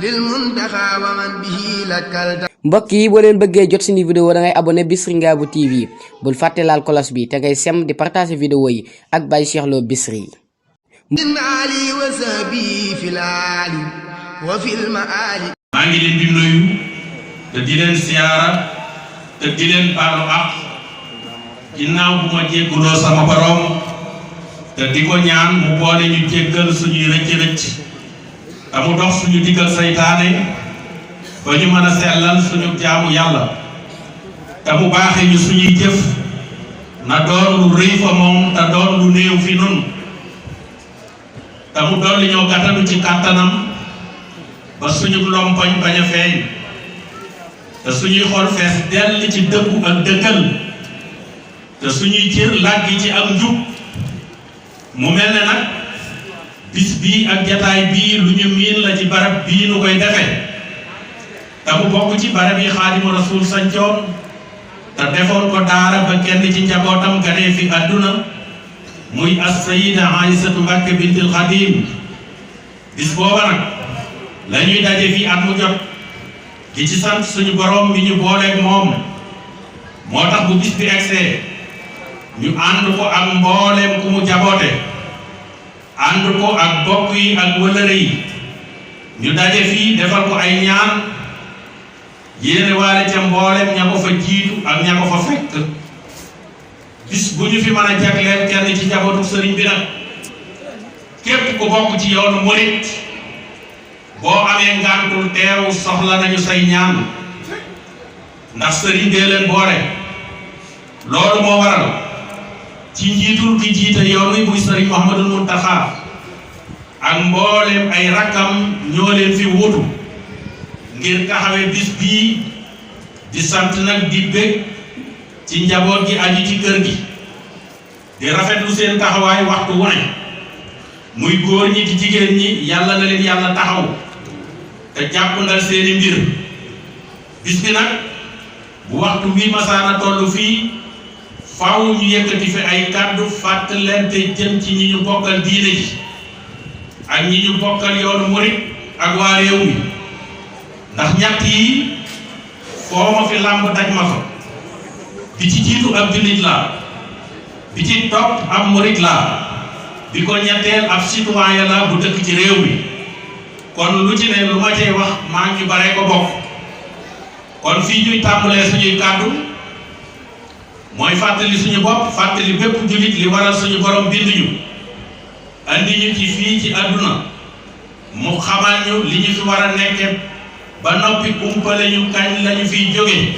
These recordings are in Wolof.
للمنتخى ومن به لكلت mbokk yi boo leen bëggee jot suñu vidéo da ngay abonné Bichri Ngabou TV bul fàtte laal cloche bi te ngay sem di partager vidéo yi ak Baye Cheikh Lo Bichri من علي وسبي في العالي وفي المآلي maa ngi leen di nuyu te di leen siyaara te di leen baalu ak ginnaaw bu ma jégguloo sama borom te di ko ñaan mu boole ñu jéggal suñuy rëcc-rëcc te mu dox suñu diggal saytaane ba ñu mën a sellal suñu jaamu yàlla te mu baaxe ñu suñuy jëf na doon lu rëy fa moom te doon lu néew fi nun te mu dolli ñoo gàttanu ci kàttanam ba suñu lompoñ bañ a feeñ te suñuy xol fees dell ci dëggu ak dëggal te suñuy cër làggi ci am njub mu mel ne nag bis bii ak jataay bii lu ñu miin la ci barab bii nu koy defe te mu bokk ci barab yi Xaadimu Rasuul sancoon te defoon ko daara ba kenn ci njabootam ganee fi àdduna muy as-Sayyida Aysatu Mbàkke bintul Xaadim bis booba nag la ñuy daje fii at mu jot di ci sant suñu borom mi ñu booleeg moom moo tax bu bis bi egsee ñu ànd ko ak mbooleem ku mu jaboote ànd ko ak bokk yi ak wëllëre yi ñu daje fii defal ko ay ñaan yéene waale ca mbooleem ña ko fa jiitu ak ña ko fa fekk bis bu ñu fi mën a jagleel kenn ci njabootu sëriñ bi nag képp ku bokk ci yoonu murit boo amee ngantul teew soxla nañu say ñaan ndax sëriñ bee leen boole loolu moo waral ci njiitul ki jiite yoon wi muy sëriñ Mouhamadul Muntaxa ak mbooleem ay rakkam ñoo leen fi wutu ngir taxawee bis bii di sant nag di bég ci njaboot gi aju ci kër gi di rafetlu seen taxawaay waxtu wu ne muy góor ñi di jigéen ñi yàlla na leen yàlla taxaw te jàppandal seeni mbir bis bi nag bu waxtu wi masaana toll fii faaw ñu yëkkati fi ay kàddu fàttalente jëm ci ñi ñu bokkal diine ji ak ñi ñu bokkal yoonu murit ak waa réew mi ndax ñett yi foo ma fi làmb daj ma fa bi ci jiitu ab jullit laa bi ci topp ab murit laa bi ko ñetteel ab citoyen la bu dëkk ci réew mi kon lu ci ne lu ma cay wax maa ngi ñu bare ko bokk kon fii ñuy tàmbalee suñuy kàddu mooy fàttali suñu bopp fàttali bépp jullit li waral suñu borom binduñu andi ñu ci fii ci àdduna mu xamal ñu li ñu fi war a nekke ba noppi umpale ñu kañ lañu fiy jóge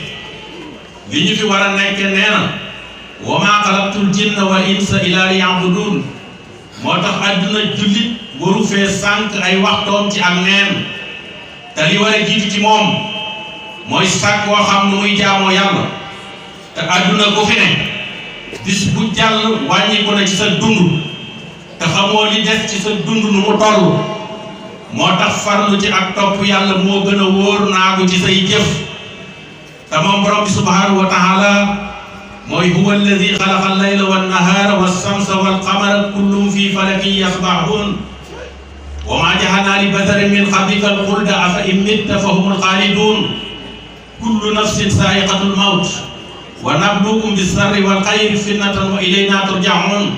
li ñu fi war a nekke nee na wa maa xalaqtul jinna wal insa illa liya'budun moo tax àdduna jullit waru fee sànq ay waxtoom ci ak neen te li war a jiitu ci moom mooy sàkk koo xam nu muy jaamoo yàlla te àdduna ko fi ne bis bu jàll wàññi ko na ci sa dund te xamoo li des ci sa dund nu mu toll moo tax farlu ci ak topp yàlla moo gën a wóor naagu ci say jëf te moom borom bi subhanahu wa taala mooy huwa alladi xalaqa allayla wannahaara wassamsa walqamara kullum fi falakin yasbahuun wa maa ja'alnaa li basharin min qablika al-xulda afa in mitta fa humul xaaliduun kullu nafsin zaa'iqatul mawt wa nabluukum bis-sarri wal xayri fitnatan wa ilaynaa turja'uun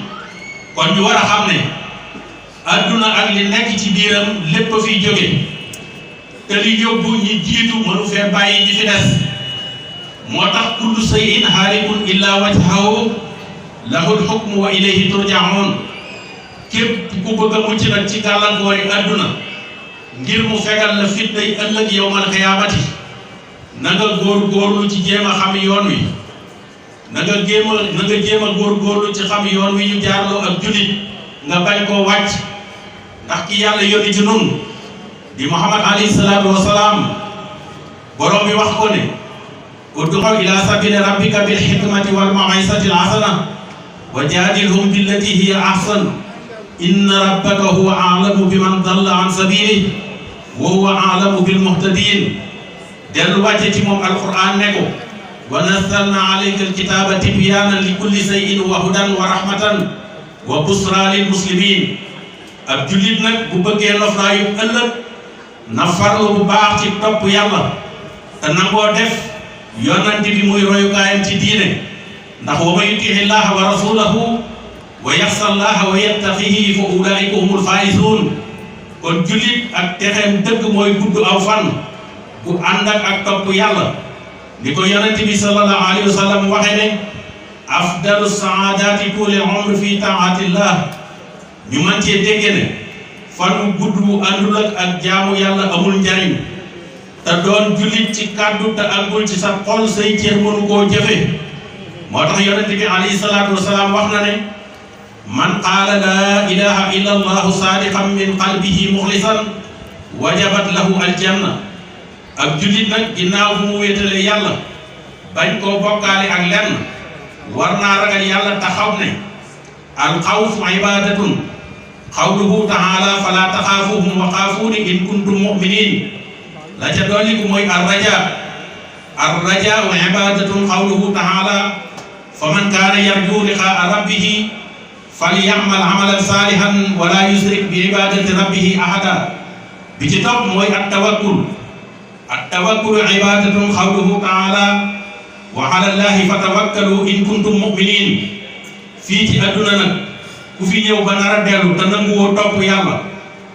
kon ñu war a xam ne adduna ak li nekk ci biiram lépp a fiy jóge te li yóbbu ñi jiitu mënu fee bàyyi ñi fi des moo tax kullu shay'in haalikun illaa wajhahu lahul hukmu wa ilayhi turja'uun képp ku bëgg a mucc nag ci gàllankoori adduna ngir mu fegal la fitnay ëllëg yawmal qiyaamati na nga góorgóorlu ci jéem a xam yoon wi na nga jéem a góorgóorlu ci xam yoon wi ñu jaarloo ak jullit nga bañ koo wàcc ndax ki yàlla yónni ci nun di Muhammad alayhi salaatu wa salaam borom bi wax ko ne ud'u ila sabili rabbika bil hikmati wal maw'izati al hasana wa jaadilhum billati hiya ahsan inna rabbaka huwa a'lamu biman dalla an sabilihi wa huwa a'lamu bil muhtadin dellu wàcce ci moom alquran ne ko wa nazzalna alayka alkitaba tibyanan li kulli shay'in wa hudan wa rahmatan wa busra lil muslimin ab jullit nag bu bëggee noflaayu ëllëg na farlu bu baax ci topp yàlla te nangoo def yonent bi muy royukaayam ci diine ndax wa man yuti'i llaha wa rasulahu wa yaxsa llaha wa yattaqihi fa ulaika humul faizun kon jullit ak texeem dëgg mooy gudd aw fan bu ànd ak topp yàlla ni ko yonent bi sallallahu alayhi wa sallam waxe ne afdalu saadati tuulil umr fi taatillah ñu mën cee dégge ne fan wu gudd bu àndul ak jaamu yàlla amul njariñ te doon jullit ci kàddu te àggul ci sa xol say cër mënu koo jëfe moo tax yonent bi alayhi salaatu wasalaam wax na ne man qaala laa ilaha illa allahu saadiqan min qalbihi muxlisan wajabat lahu aljanna ak jullit nag ginnaaw bu mu wéetale yàlla bañ koo bokkaale ak lenn war naa ragal yàlla taxaw ne alxawfu ibadatun qawluhu taala fala taxaafuhum wa xaafuuni in kuntum muminin la ca dolliku mooy arraja wa ibadatun qawluhu taala faman kaana yarju liqaa rabbihi falyamal amalan salihan wala yusrik bi ibadati rabbihi ahada bi ci topp mooy attawakkul ibadatun qawluhu taala wa ala llahi fatawakkalu in kuntum muminin fii ci adduna nag ku fi ñëw ba nar a dellu te nanguwoo topp yàlla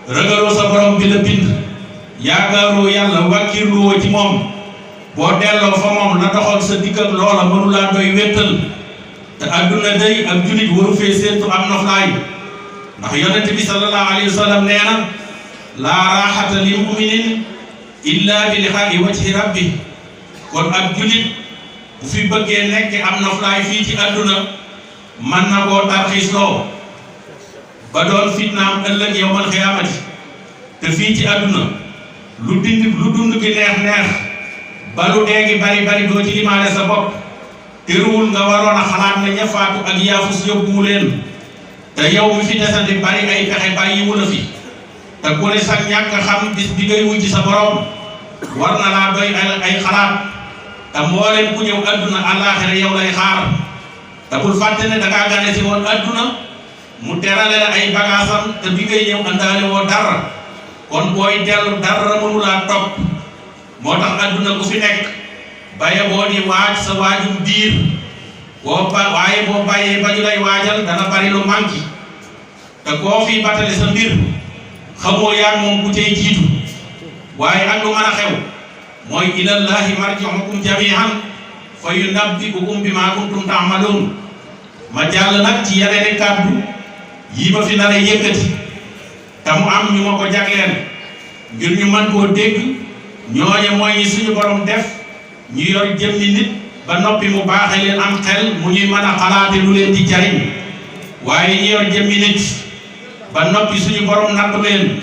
ragaloo sa borom bi la bind yaakaaroo yàlla wàkkirluwoo ci moom boo delloo fa moom la doxal sa digg ak loola mënulaa doy wéttal te adduna day ak jullit waru fee séentu am noflaay ndax yonent bi sallallahu alayhi wa sallam nee na laa raaxata li muminin illa bi liqaa'i wajhi rabbi kon ak jullit bu fi bëggee nekk am noflaay fii ci adduna man na koo tarxiis loo ba doon fitnaam ëllëg yawmal xiyaamati te fii ci adduna lu dund gi neex ba lu dee gi bari doo ci limaale sa bopp teruwul nga waroon a xalaat ne ña faatu ak yaafus yóbbuwu leen te yow mi fi desandi bari ay pexe bàyyiwu la fi te ku ne sax ñàkk xam bis bi ngay wujj sa borom war na laa doy ay xalaat te mbooleem ku ñëw adduna àllaaxira yow lay xaar te bul fàtte ne dangaa gane si woon adduna mu terale la ay bagaasam te bi ngay ñëw àndaale woo dara kon booy dellu dara mënulaa topp moo tax adduna ku fi nekk baye boo di waaj sa waajum biir waaye boo bàyyee ba ñu lay waajal dana bari lu manki te koo fi batale sa mbir xamoo yaa moom ku tey jiitu waaye ak lu mën a xew mooy ilallahi marji'ukum jami'an fa yunabbi'ukum bima kuntum ta'malun ma jàll nag ci yeneeni kàddu yi ma fi nar a yëkkati te mu am ñu ma ko jagleel ngir ñu mën koo dégg ñooñe mooy ñi suñu borom def ñu yor jëmmi nit ba noppi mu baaxe leen am xel mu ñuy mën a xalaate lu leen di jariñ waaye ñi yor jëmmi nit ba noppi suñu borom natt leen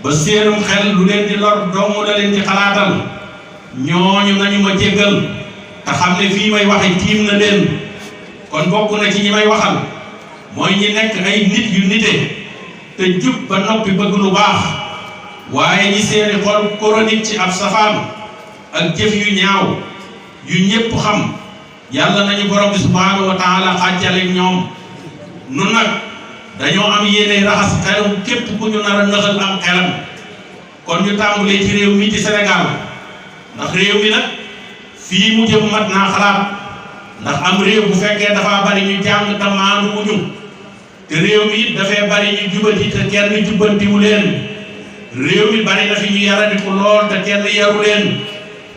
ba seenum xel lu leen di lor doomu la leen di xalaatal ñooñu nañu ma jéggal te xam ne fii may waxe tiim na leen kon bokk na ci ñi may waxal mooy ñi nekk ay nit yu nite te jub ba noppi bëgg lu baax waaye ñi seeni xol chronique ci ab safaan ak jëf yu ñaaw yu ñépp xam yàlla nañu borom bi subhanahu wa taala xàjjale ñoom nun nag dañoo am yéene raxas xelum képp ku ñu nar a nëxal am xelam kon ñu tàmbulee ci réew mi ci Sénégal ndax réew mi nag fii mu jëm mat naa xalaat ndax am réew bu fekkee dafa bari ñu jàng te maandu wuñu te réew mi it dafay bari ñu jubati te kenn jubbantiwu leen réew mi bari na fi ñu yaradiku lool te kenn yaru leen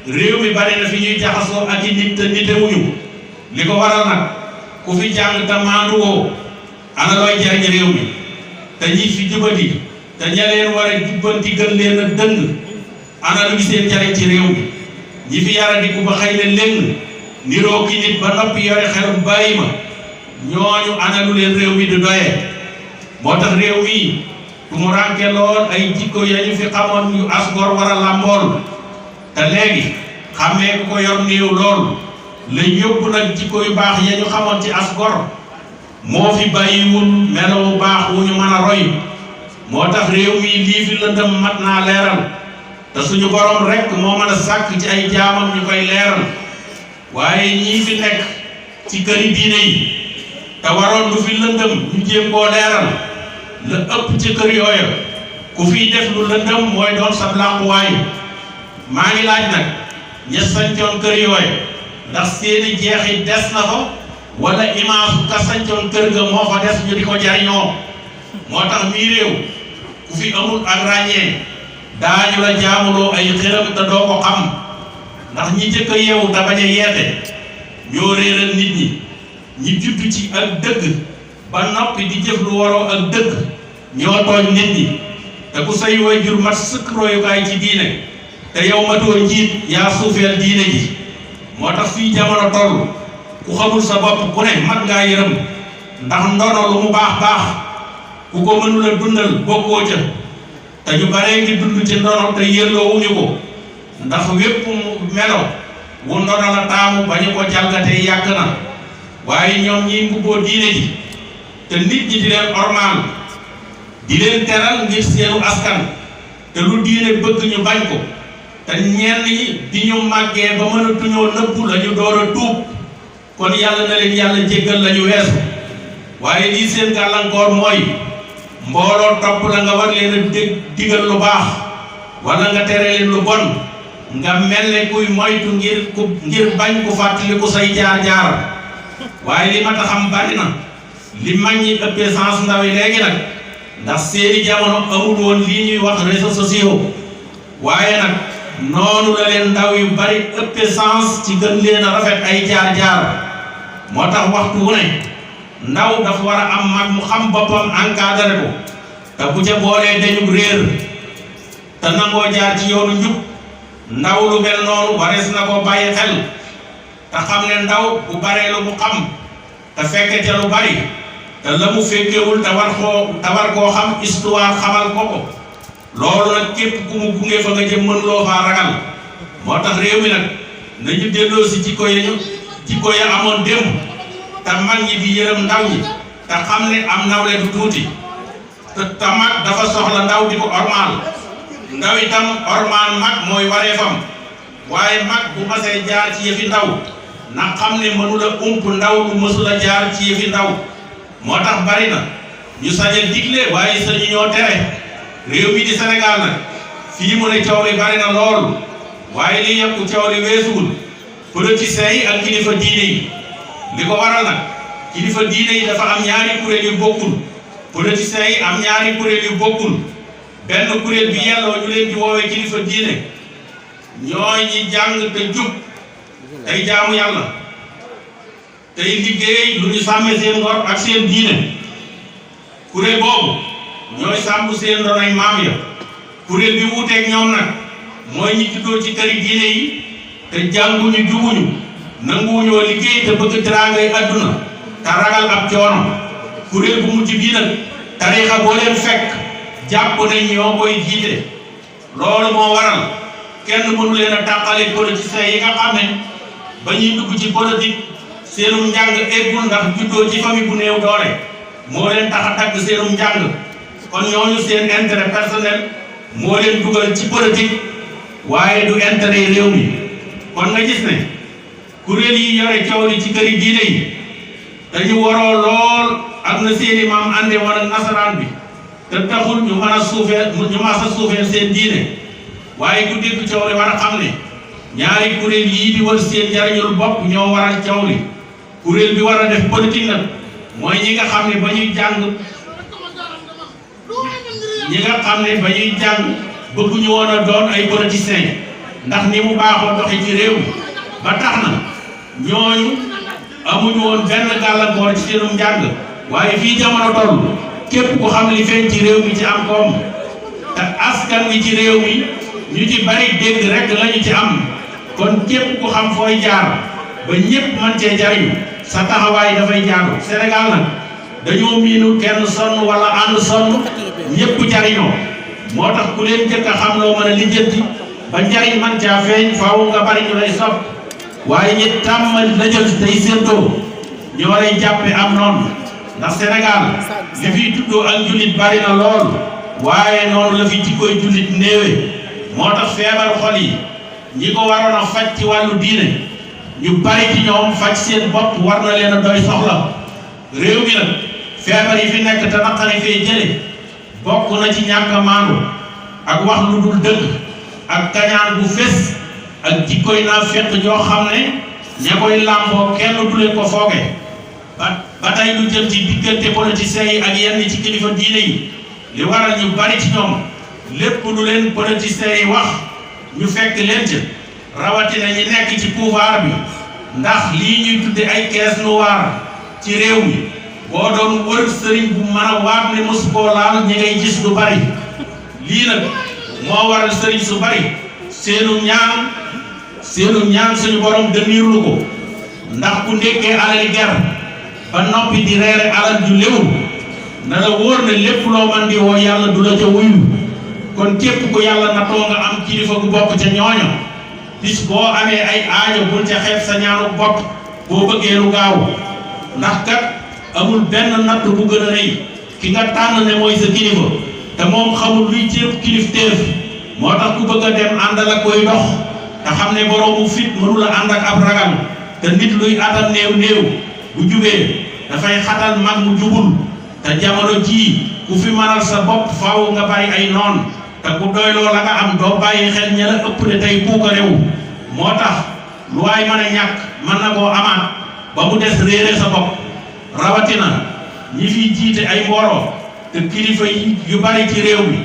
réew mi bari na fi ñuy jaxasoo ak i nit te nitewuñu li ko waral nag ku fi jàng te maandu woo ana looy jariñ réew mi te ñi fi jubati te ña leen war a jubbanti gën leen a dëng ana lu seen jariñ ci réew mi ñi fi yaradiku ba xëy na léng niroo ki nit ba noppi yore xelum bàyyi ma ñooñu ana lu leen réew mi du doyee moo tax réew mi tu mu rànke lool ay jikko ya ñu fi xamoon yu asgor war a làmbool te léegi xàmmee ku ko yor néew lool la yóbbu nag jikko yu baax ya ñu xamoon ci asgor moo fi bàyyiwul melow baax wu ñu mën a roy moo tax réew mi lii fi lëndëm mat naa leeral te suñu borom rek moo mën a sàkk ci ay jaamam ñu koy leeral waaye ñii fi nekk ci këri diine yi te waroon lu fi lëndëm ñu jéem koo leeral la ëpp ci kër yooya ku fiy def lu lëndëm mooy doon sa làquwaay. maa ngi laaj nag ña sancoon kër yooyu ndax seeni jeexit des na fa wala image ka sancoon kër ga moo fa des ñu di ko jariñoo. moo tax mii réew ku fi amul ak ràññee daañu la jaamuloo ay xërëm te doo ko xam ndax ñi jëkk a yeewu te bañ a yeete ñoo réeral nit ñi juddu ci ak dëgg ba noppi di jëf lu waroo ak dëgg ñoo tooñ nit ñi. te ku say waajur mat sëkk royukaay ci diine te yow matoo njiit yaa suufeel diine ji. moo tax fii jamono toll ku xamul sa bopp ku ne mat ngaa yërëm ndax ndono lu mu baax baax ku ko mënula dundal bokkoo ca te ñu baree ngi dund ci ndono te yelloo wuñu ko ndax wépp melo wu ndono la taamu ba ñu ko jalgatee yàgg na. waaye ñoom ñiy mbubboo diine ji te nit ñi di leen ormaal di leen teral ngir seenu askan te lu diine bëgg ñu bañ ko te ñenn ñi di ñu màggee ba mënatuñoo nëbbu la ñu door a tuub kon yàlla na leen yàlla jéggal la ñu weesu. waaye lii seen gàllankoor mooy mbooloo topp la nga war leen a digal lu baax wala nga tere leen lu bon nga mel ne kuy moytu ngir bañ ku fàttaliku say jaar-jaar. waaye li ma ta xam bari na li mag ñi ëppee sens ndaw yi léegi nag ndax seeni jamono amul woon lii ñuy wax réseaux sociaux waaye nag noonu la leen ndaw yu bari ëppee sens ci gën leen a rafet ay jaar-jaar. moo tax waxtu wu ne ndaw dafa war a am mag mu xam boppam encadré ko te bu ca boolee dañu réer te nangoo jaar ci yoonu njub ndaw lu mel noonu warees na ko bàyyi xel te xam ne ndaw bu baree lu mu xam te fekke ca lu bari te la mu fekkewul te war koo xam histoire xamal ko loolu nag képp ku mu gunge fa nga jëm mën loo faa ragal. moo tax réew mi nag nañu delloo si jikko ya amoon démb te mag ñi di yërëm ndaw ñi te xam ne am nawle du tuuti te mag dafa soxla ndaw di ko ormaal. ndaw itam ormaal mag mooy wareefam waaye mag bu masee jaar ci yëfi ndaw na xam ne mënula ump ndaw lu mësula jaar ci yëfi ndaw. moo tax bari na ñu sañ a digle waaye sañu ñoo tere. réew mi di Sénégal nag fii mu ne coow li bari na lool waaye li yëpp coow li weesuwul politiciens yi ak kilifa diine yi. li ko waral nag kilifa diine yi dafa am ñaari kuréel yu bokkul politiciens yi am ñaari kuréel yu bokkul. benn kuréel bi yelloo ñu leen di woowee kilifa diine ñooy ñi jàng te jub tey jaamu yàlla tey liggéey lu ñu sàmmee seen ngor ak seen diine. kuréel boobu ñooy sàmm seen ndonay maam ya. kuréel bi wuuteeg ñoom nag mooy ñi juddoo ci këri diine yi te jànguñu jubuñu nanguwuñoo liggéey te bëgg teraangay àdduna te ragal ab coono. kuréel bu mujj bii nag tariixa boo leen fekk jàpp nañ ñoo koy jiite. loolu moo waral kenn mënu leen a tàqale politiciens yi nga xam ne ba ñuy dugg ci politique seenum njàng eggul ndax juddoo ci famille bu néew doole moo leen tax a dagg seenum njàng. kon ñooñu seen intérêt personnel moo leen dugal ci politique waaye du intérêt réew mi. kon nga gis ne kuréel yi yore coow li ci këri diine yi dañu waroo lool ak na seeni maam ànde woon ak nasaraan bi te taxul ñu mën a suufeel seen diine. waaye ku dégg coow li war a xam ne ñaari kuréel yii di wër seen njariñul bopp ñoo waral coow li. kuréel bi war a def politique nag mooy ñi nga xam ne ba ñuy jàng bëgguñu woon a doon ay politiciens ndax ni mu baaxoo doxi ci réew ba tax na ñooñu amuñu woon benn gàllankoor ci seenum njàng. waaye fii jamono toll képp ku xam li feeñ ci réew mi ci am koom te askan wi ci réew mi ñu ci bari dégg rek lañu ci am. kon képp ku xam fooy jaar ba ñépp mën cee jariñu sa taxawaay dafay jaadu. Sénégal nag dañoo miinu kenn sonn wala ànd sonn ñépp jariñoo. moo tax ku leen jëkk a xam loo mën a lijjanti ba njariñ man caa feeñ faaw nga bari ñu lay sopp. waaye ñi tàmm la jël tey séentoo ñoo lay jàppe am noonu. ndax Sénégal li fiy tuddoo ak jullit bari na lool waaye noonu la fi jikkoy jullit néewe. moo tax feebar xol yi ñi ko waroon a faj ci wàllu diine ñu bari ci ñoom faj seen bopp war na leen a doy soxla. réew mi nag feebar yi fi nekk te naqari fee jële bokk na ci ñàkk a maandu ak wax lu dul dëgg ak kañaan bu fés ak jikkoy naa fekk joo xam ne ña koy làmboo kenn du leen ko fooge ba tey lu jëm ci diggante politiciens yi ak yenn ci kilifa diine yi li waral ñu bari ci ñoom lépp lu leen politiciens yi wax ñu fekk leen ca rawatina ñi nekk ci pouvoir bi ndax lii ñuy tudde ay caisse noire ci réew mi boo doon wër sëriñ bu mën a waat ne mosu koo laal ñi ngay gis lu bari lii nag moo waral sëriñ su bari seenu ñaan suñu borom demiirlu ko ndax ku ndekkee alali ger ba noppi di reere alal ju léwul na la wóor ne lépp loo man di woo yàlla du la ca wuyu kon képp ku yàlla natoo nga am kilifa gu bokk ca ñooña bis boo amee ay aajo bul ca xeeb sa ñaanu bopp boo bëggee lu gaaw ndax kat amul benn natt bu gën a rëy ki nga tànn ne mooy sa kilifa te moom xamul luy ceeb kilifteef moo tax ku bëgg a dem àndal ak koy dox te xam ne boroomu fit mënula ànd ak ab ragal te nit luy atam néew bu jubee dafay xatal mag mu jubul te jamono jii ku fi mënal sa bopp faaw nga bari ay noon te ku doyloo la nga am doo bàyyi xel ña la ëpp ne tey puuka réew moo tax lu waay mën a ñàkk mën na koo amaat ba mu des réere sa bopp rawatina ñi fiy jiite ay mbooloo te kilifa yu bari ci réew mi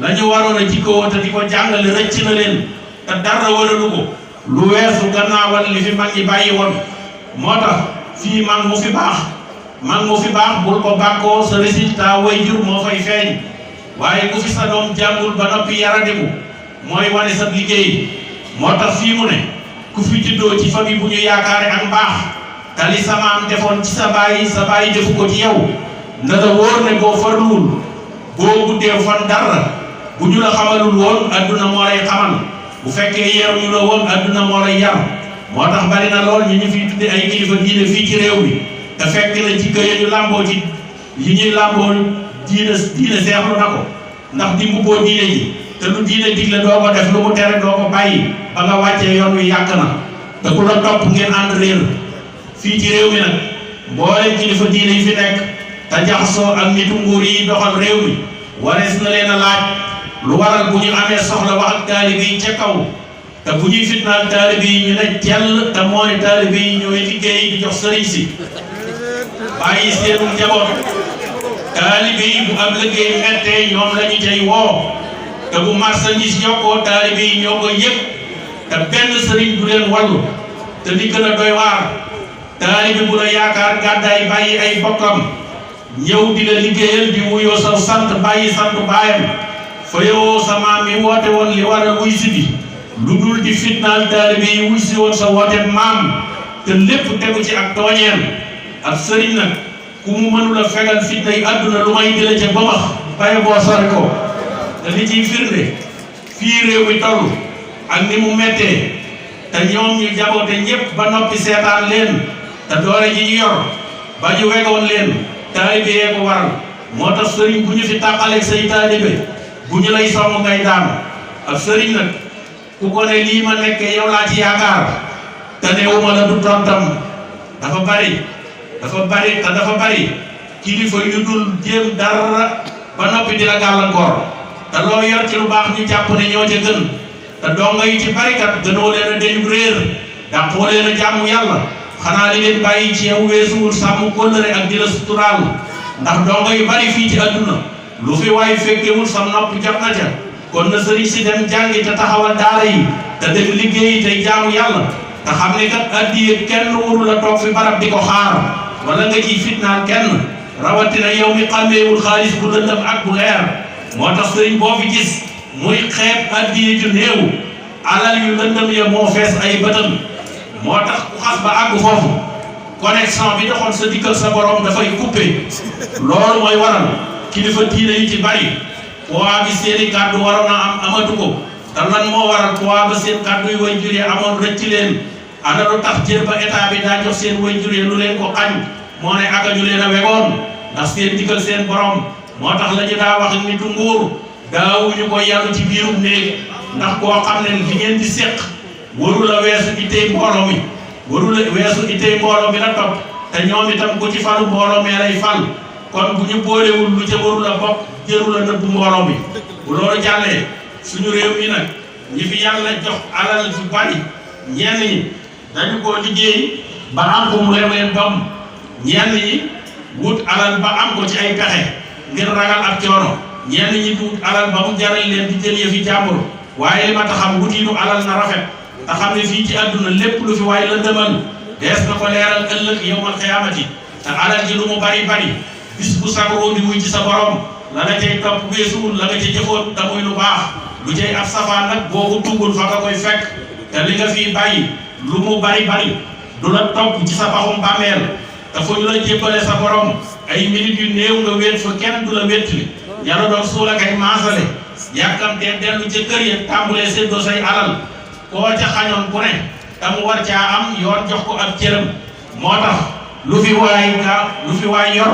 la ñu waroon a jikkoo te di ko jàngale rëcc na leen te dara waralu ko lu weesu gannaawal li fi mag ñi bàyyi woon moo tax fii mag mu fi baax bul ko bàkkoo sa résultat way jur moo fay feeñ waaye ku fi sa doom jàngul ba noppi yaradiku mooy wane sa liggéey moo tax fii mu ne ku fi juddoo ci famille bu ñu yaakaare ak mbaax tali sa maam defoon ci sa baay defu ko ci yow na la wóor ne boo farluwul boo guddee fan dara bu ñu la xamalul woon adduna moo lay xamal bu fekkee yeew ñu la woon adduna moo lay yar moo tax bari na lool ñi ñu fiy tudde ay kilifa diine fii ci réew mi te fekk na ci këye ñu làmboo ci yi ñuy làmboo diine seexlu na ko ndax di mbubboo diine ji te lu diine digle doo ko def lu mu tere doo ko bàyyi ba nga wàccee yoon wi yàq na te ku la topp ngeen ànd réer fii ci réew mi nag mboolem kilifa diine yi fi nekk te jaxasoo ak nitu nguur yi doxal réew mi warees na leen a laaj lu waral bu ñu amee soxla wax ak taalibe yi ca kaw te bu ñuy fitnaal taalibe yi ñu ne tell te moo ne taalibe yi ñooy liggéey di jox sëriñ si bàyyi seenu njaboot taalibe yi bu am liggéey mettee ñoom la ñu cay woo te bu marchandise yokkoo taalibe yi ñoo ko yëg te benn sëriñ du leen wallu te li gën a doy waar taalibe bu la yaakaar gàddaay bàyyi ay bokkam ñëw di la liggéeyal di wuyoo sa sant bàyyi sant baayam fa yow sa maam mi woote woon li war a wuy si bi lu dul di fitnaal taalibe yi wuy si woon sa woote maam te lépp tegu ci ak tooñeel ab sëriñ nag ku mu mënula fegal fitna yi àdduna lu may dila ca bëmax baye boo sori ko te li ciy firnde fii réew mi toll ak ni mu mettee te ñoom ñu jaboote ñépp ba noppi seetaan leen te doole ji ñu yor ba ñu wegoon leen taalibe yee ko waral moo tax sëriñ bu ñu fi tàqaleeg say taalibe bu ñu lay song ngay daanu ab sëriñ nag ku ko ne lii ma nekkee yow laa ci yaakaar te newuma la du tontam dafa bari te dafa bari kilifa yu dul jéem dara ba noppi di la gàllankoor te loo yor ci lu baax ñu jàpp ne ñoo ca gën te donga yi ci barikat gënoo leen a deñu réer dàqoo leen a jàmm yàlla xanaa li leen bàyyi ci yow weesuwul sàmm kóllëre ak di la suturaal ndax donga yu bari fii ci àdduna lu fi waay fekkewul sa nopp jot na ca kon na sëriñ si dem jàngi te taxawal daara yi te dem liggéeyi tey jaamu yàlla te xam ne kat addiye kenn warul a toog fi barab di ko xaar wala nga ciy fitnaal kenn rawatina yow mi xàmmeewul xaalis bu lëndëm ak bu leer moo tax sëriñ boo fi gis muy xeeb addiye ju néew alal yu lëndëm ya moo fees ay bëtam moo tax ku xas ba àgg foofu connexion bi doxoon sa dikkal sa borom dafay coupé loolu mooy waral kilifa diine yi ci bari poids bi seeni kàddu waroon a am amatu ko te lan moo waral poids ba seen kàddu yi way juree amoon rëcc leen ana lu tax jër ba état bi daa jox seen way juree lu leen ko xañ moo ne aga ñu leen a wegoon ndax seen dikkal seen borom moo tax la ñu daa wax nitu nguur daawuñu ko yàllu ci biirum néeg ndax koo xam ne li ngeen di séq waru la weesu itey mbooloo mi la topp te ñoom itam ku ci falu mbooloo mee lay fal kon bu ñu boolewul lu ca waru la bokk jëru la nëbb mbooloo mi. bu loolu jàllee suñu réew mi nag ñi fi yàlla jox alal fi bari ñenn ñi dañu ko liggéey ba am ko mu lew leen bam ñenn ñi wut alal ba am ko ci ay pexe ngir ragal ak coono ñenn ñi wut alal ba mu jaral leen di jël yëfi jàmbur waaye li ma taxam wutiinu alal na rafet te xam ne fii ci àdduna lépp lu fi waaye la dëmal dees na ko leeral ëllëg yawmal xiyaamati te alal ji lu mu bari bari bis bu sagroo di wuy ci sa borom la nga cay topp weesuwul la nga ca jëfoon te muy lu baax lu cay ab safaan nag boo ko tuggul fa nga koy fekk te li nga fii bàyyi lu mu bari bari du la topp ci sa baxum bàmmeel te fu ñu la jébbale sa borom ay minutes yu néew nga wéet fa kenn du la wéttali yàlla doon suula kay maasale yàkkamtee dellu ca kër ya tàmbulee séddoo say alal koo ca xañoon ku ne te mu war caa am yoon jox ko ab cëram moo tax lu fi waay yor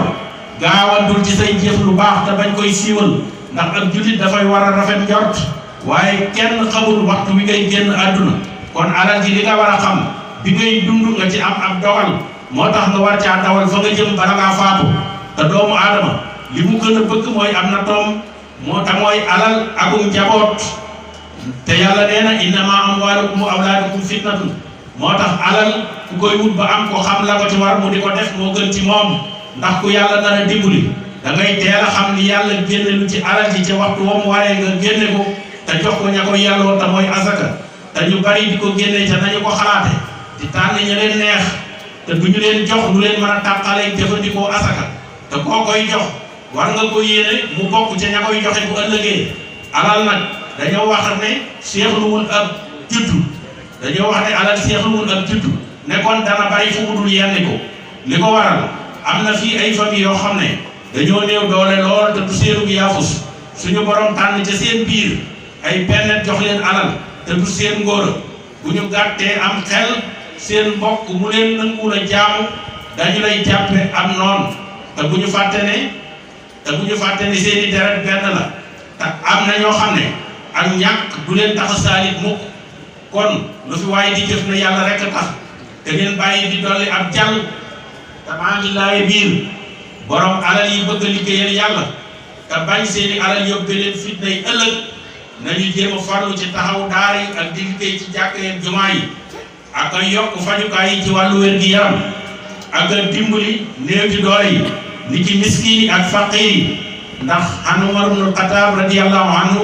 gaawantul ci say jëf lu baax te bañ koy siiwal ndax ab jullit dafay war a rafet njort waaye kenn xamul waxtu wi ngay génn àdduna kon alal ji li nga war a xam bi ngay dund nga ci am ab dogal moo tax nga war caa dawal fa nga jëm bala ngaa faatu te doomu aadama li mu gën a bëgg mooy am na toom moo tax mooy alal akum njaboot te yàlla nee na innama amwaalukum wa awlaadukum fitnatun moo tax alal ku koy wut ba am ko xam la ko ci war mu di ko def moo gën ci moom ndax ku yàlla nar a dimbali da ngay teel a xam ni yàlla génne lu ci alal ji ca waxtu wam waree nga génne ko te jox ko ña ko yàlloo te mooy asaka te ñu bari di ko génne ca nañu ko xalaate di tànn ña leen neex te du ñu leen jox lu leen mën a tàqalee jëfandikoo asaka te koo koy jox war nga ko yéene mu bokk ca ña koy joxe bu ëllëgee alal nag dañoo wax ne seexluwul ab juddu dañoo wax ne alal seexluwul ab juddu ne kon dana bari fu mu dul yenni ko li ko waral am na fii ay famille yoo xam ne dañoo néew doole lool te du seenu yaafus suñu borom tànn ca seen biir ay bennet jox leen alal te du seen ngóora bu ñu gàttee am xel seen mbokk mu leen nanguwul a jaamu dañu lay jàppe am noon te bu ñu fàtte ne seeni deret benn la te am na ñoo xam ne ak ñàkk du leen tax a saalit mukk kon lu fi waaye di jëf na yàlla rek a tax te ngeen bàyyi di dolli ab jàll te maa ngi laaye biir borom alal yi bëgg a liggéeyal yàlla te bañ seeni alal yóbbe leen fitna yi ëllëg nañu jéem a farlu ci taxaw daara yi ak di liggéey ci jàkka yi jumaa yi ak a yokk fajukaay yi ci wàllu wér-gi-yaram ak a dimbali néew ci doole yi ni ci miskiin yi ak faqiir yi ndax an Umar ibn Xattaab radiyallahu anhu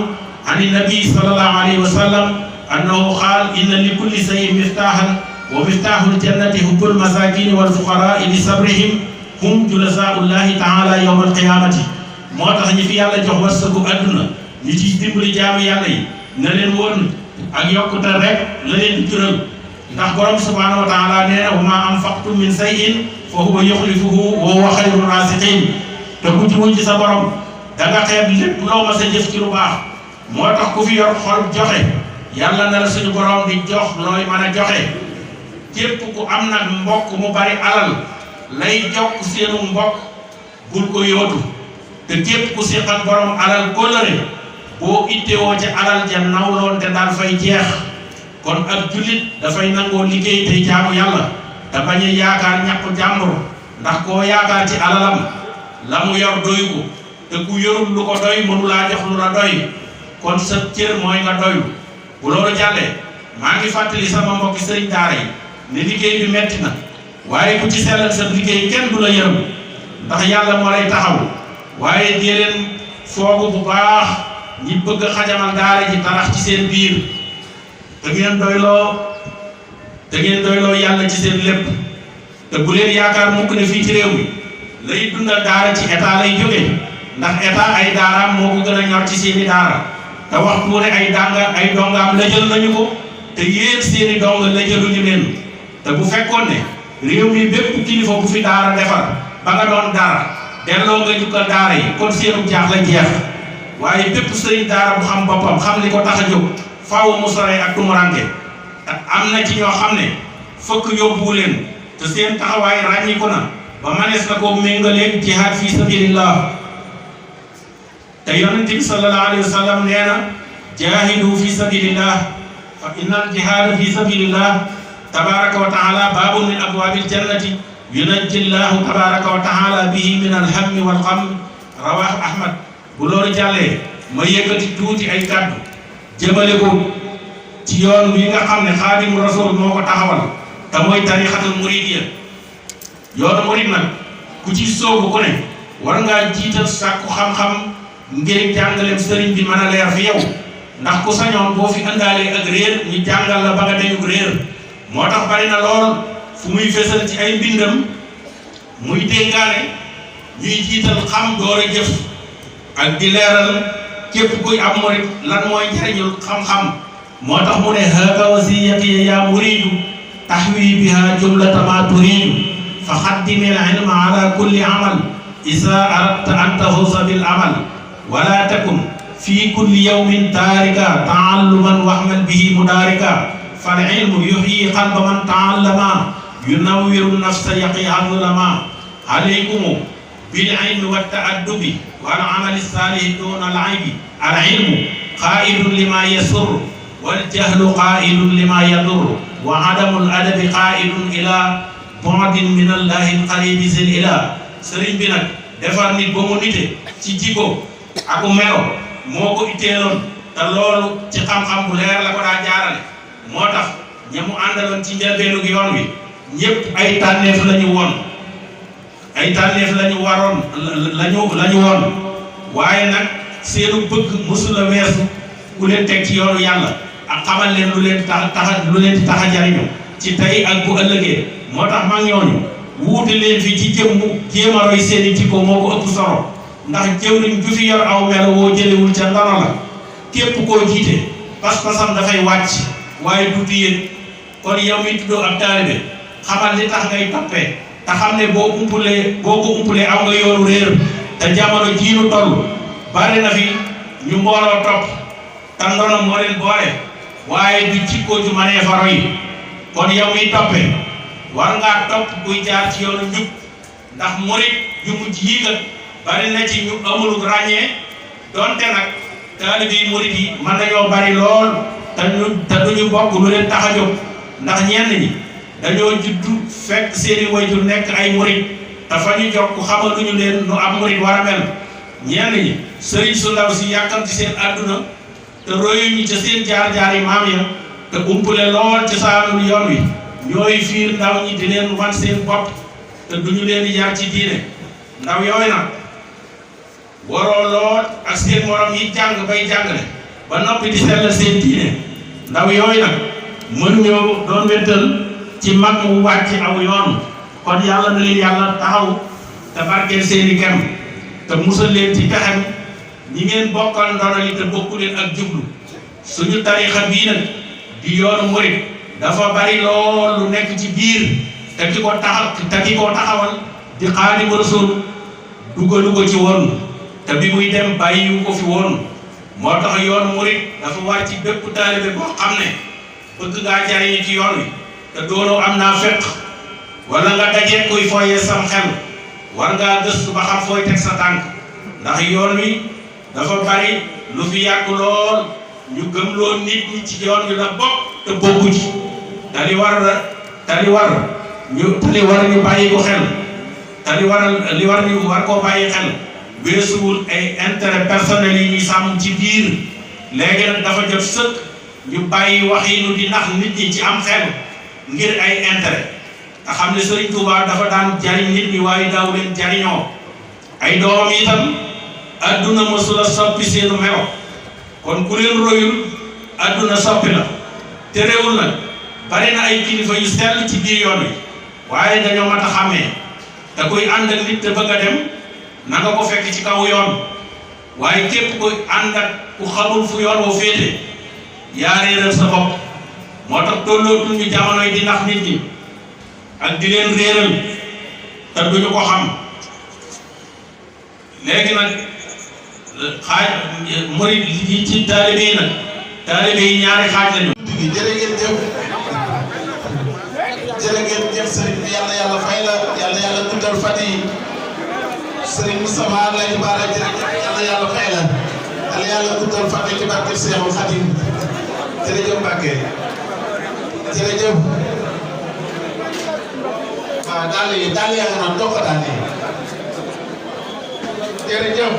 an nabi sallallahu alayhi wa sallam annahu qaal inna li kulli shay'in miftaahan wa miftaaxul jannati hubbul masaakiini wal fuqaraa'i li sabrihim hum julasaa'ullahi ta'ala yawmal qiyaamati moo tax ñi fi yàlla jox wërsëgu àdduna ñi ciy dimbali jaamu yàlla yi na leen woon ak yokkute rek la leen jural ndax borom subhaanahu wa ta'ala nee na wa maa anfaqtum min shay'in fa huwa yukhlifuhu wa huwa khayru raasiqiin te ku ci wuñ ci sa borom da nga xeeb lépp loo ma sa jëf ci lu baax moo tax ku fi yor xol joxe yàlla na la suñu borom di jox looy mën a joxe képp ku am nag mbokk mu bari alal lay jokk seenu mbokk bul ko yóotu te képp ku seqal borom alal kóllëre boo ittewoo ca alal ja nawloon te daal fay jeex kon ab jullit dafay nangoo liggéey tey jaamu yàlla te bañ a yaakaar ñàkku jàmbur ndax koo yaakaar ci alalam la mu yor doy ko te ku yorul lu ko doy mënu laa jox lu la doy kon sa cër mooy nga doylu bu loolu jàllee maa ngi fàttali sama mbokki sëriñ daara yi ne liggéey bi metti na waaye ku ci sellal sa liggéey kenn du la yërëm ndax yàlla moo lay taxaw waaye dee leen foogu bu baax ñi bëgg xajamal daara ji tarax ci seen biir te ngeen doyloo yàlla ci seen lépp te bu leen yaakaar mukk ne fii ci réew mi lay dundal daara ci état lay jóge ndax état ay daaraam moo ko gën a ñor ci seeni daara te waxtu ne ay dongaam la jël nañu ko te yéen seeni dong la jëluñu leen te bu fekkoon ne réew mi bépp kilifa bu fi daara defar ba nga doon dara delloo nga jukkal daara yi kon seenu jaax la jeex waaye bépp sëriñ daara bu xam boppam xam li ko tax a jóg faaw mu sore ak tumuranke te am na ci ñoo xam ne fëkk yóbbu leen te seen taxawaay ràññiku na ba manees na ko méngaleeg jihaad fi sabilillah te yonent bi sallallahu alayhi wa sallam nee na jaahidu fi sabilillah fa innal jihaada fi sabilillah tabaraka wa taala baabun min abwaabil jannati yunajji llahu tabaraka wa taala bihi min alhammi wal gham rawaahu Ahmad bu loolu jàllee ma yëkkati tuuti ay kàddu jëmale ko ci yoon bi nga xam ne Xaadimu Rasuul moo ko taxawal te mooy tarixatul muridiyya. yoonu murid nag ku ci soobu ku ne war ngaa jiital sàkku xam-xam ngir jàngaleem sëriñ bi mën a leer fi yow ndax ku sañoon boo fi andaalee ak réer ñu jàngal la ba nga dañu réer. moo tax bari na lool fu muy fësal ci ay mbindam muy dénkaane ñuy jiital xam door a jëf ak di leeral képp kuy am murid lan mooy njariñul xam-xam. moo tax mu ne haaka wasiyati ya muridu taxwi biha jumlata ma turidu fa xaddimil ilma ala kulli amal isa aradta an tafuza bil amal wala takun fi kulli yawmin taarika taalluman waxmal bihi mudaarika fal ilmu yuxyi qalba man taallama yunawwiru nafsa yaqiha zulama alaykum bil ilmi wa taaddubi wal amali saalih duna al aybi al ilmu qaa'idun lima yasurru wal jahlu qaa'idun lima yadurru wa adamul adabi qaa'idun ila bu'din min allahi al qaribi zil ila. sëriñ bi nag defar nit ba mu nite ci jikko ak melo moo ko itteeloon te loolu ci xam-xam bu leer la ko daa jaarale. moo tax ña mu àndaloon ci njëlbeenu yoon wi ñëpp ay tànneef la ñu woon ay tànneef la ñu waroon la ñu woon waaye nag seenu bëgg mësula weesu ku leen teg ci yoonu yàlla ak xamal leen lu leen tax a jariñu ci tey ak bu ëllëgee. moo tax mag ñooñu wuute leen fi ci jëmmu jéem a roy seeni jikko moo ko ëpp solo ndax jëwriñ ju fi yor aw melo woo jëlewul ca ndono la képp koo jiite pas-pasam dafay wàcc waaye du yéen. kon yow mi tuddoo ab taalibe xamal li tax ngay toppee te xam ne boo ko umpulee aw nga yoonu réer te jamono jiinu toll bari na fi ñu mbooloo topp te ndono moo leen boole waaye du jikko ju manee fa roy. kon yow mi toppee war ngaa topp kuy jaar ci yoonu njub ndax murit yu mujj yi kat bari na ci ñu amul ràññee donte nag taalibe yi murit yi mën nañoo bari lool te duñu bokk lu leen tax a jóg ndax ñenn ñi dañoo juddu fekk seeni wayjur nekk ay murit te fa ñu jokk xamaluñu leen nu am murit war a mel. ñenn ñi sëriñ su ndaw si yàkkamti seen àdduna te royuñu ca seen jaar-jaar yi maam ya te umpule lool ci saanul yoon wi ñooy fiir ndaw ñi di leen wan seen bopp te duñu leen di yar ci diine. ndaw yooyu nag waroo lool ak seen morom yi jàng bay jàngale ba noppi di sellal seen diine. ndaw yooyu nag mënuñoo doon wéttal ci mag mu wàcc aw yoon. kon yàlla na leen yàlla taxaw te barkeel seeni kem te musal leen ci pexem ñi ngeen bokkal ndono li te bokku leen ak jublu. suñu tarixa bii nag di yoonu murit dafa bari lool lu nekk ci biir te ki ko taxawal di Xaadimu Rasuul dugalu ko ci woon te bi muy dem bàyyiwu ko fi woon. moo tax yoonu murit dafa war ci bépp taalibe boo xam ne bëgg ngaa jariñu ci yoon wi te doonoo am naa fekk wala nga dajee kuy fooyee sam xel war ngaa gëstu ba xam fooy teg sa tànk ndax yoon wi dafa bari lu fi yàgg lool ñu gëmloo nit ñi ci yoon wi la bokk te bokku ci tali war ñu bàyyi ko xel li war koo bàyyi xel weesuwul ay intérêt personnel yi ñuy sàmm ci biir. léegi nag dafa jot sëkk ñu bàyyi wax yi nu di nax nit ñi ci am xel ngir ay intérêt te xam ne Sëriñ Tuubaa dafa daan jariñ nit ñi waaye daaw leen jariñoo. ay doomam itam adduna mësula soppi seenu melo kon ku leen royul adduna soppi la. te réewul nag bari na ay kilifa yu sell ci biir yoon wi waaye dañoo mat a xàmmee te kuy ànd ak nit te bëgg a dem na nga ko fekk ci kaw yoon waaye képp kuy ànd ak ku xamul fu yoon woo féete yaa réeral sa bopp. moo tax tollootul ñu jamonoy di nax nit ñi ak di leen réeral te duñu ko xam. léegi nag murid yi ci taalibe yi nag taalibe yi ñaari xaaj lañu. jërë ngeen jëf sëriñ bi yàlla fay la yàlla guddal fan yi sëriñ Moustapha lay baara jërëjëf yàlla fay la yàlla guddal fan yi ci barke Seexul Xadim jërëjëf Mbàkke jërëjëf. waaw daal yaa ngi naan toog daal jërëjëf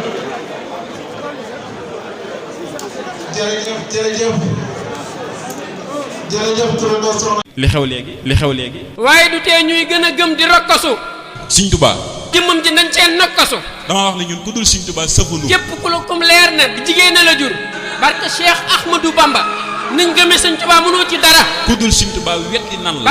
jërëjëf turandoo soxna. li xew léegi. waaye du tee ñuy gën a gëm di rokkasu. Sëñ Tuubaa. jëmmam ji nañ cee nokkasu. dama wax ne ñun ku dul Sëñ Tuubaa sëfunu. képp ku la kum leer na di jigéen na la jur. barke Cheikh Ahmadou Bamba. niñ gëmee Sëñ Tuubaa mënoo ci dara. ku dul Sëñ Tuubaa wetti nan la.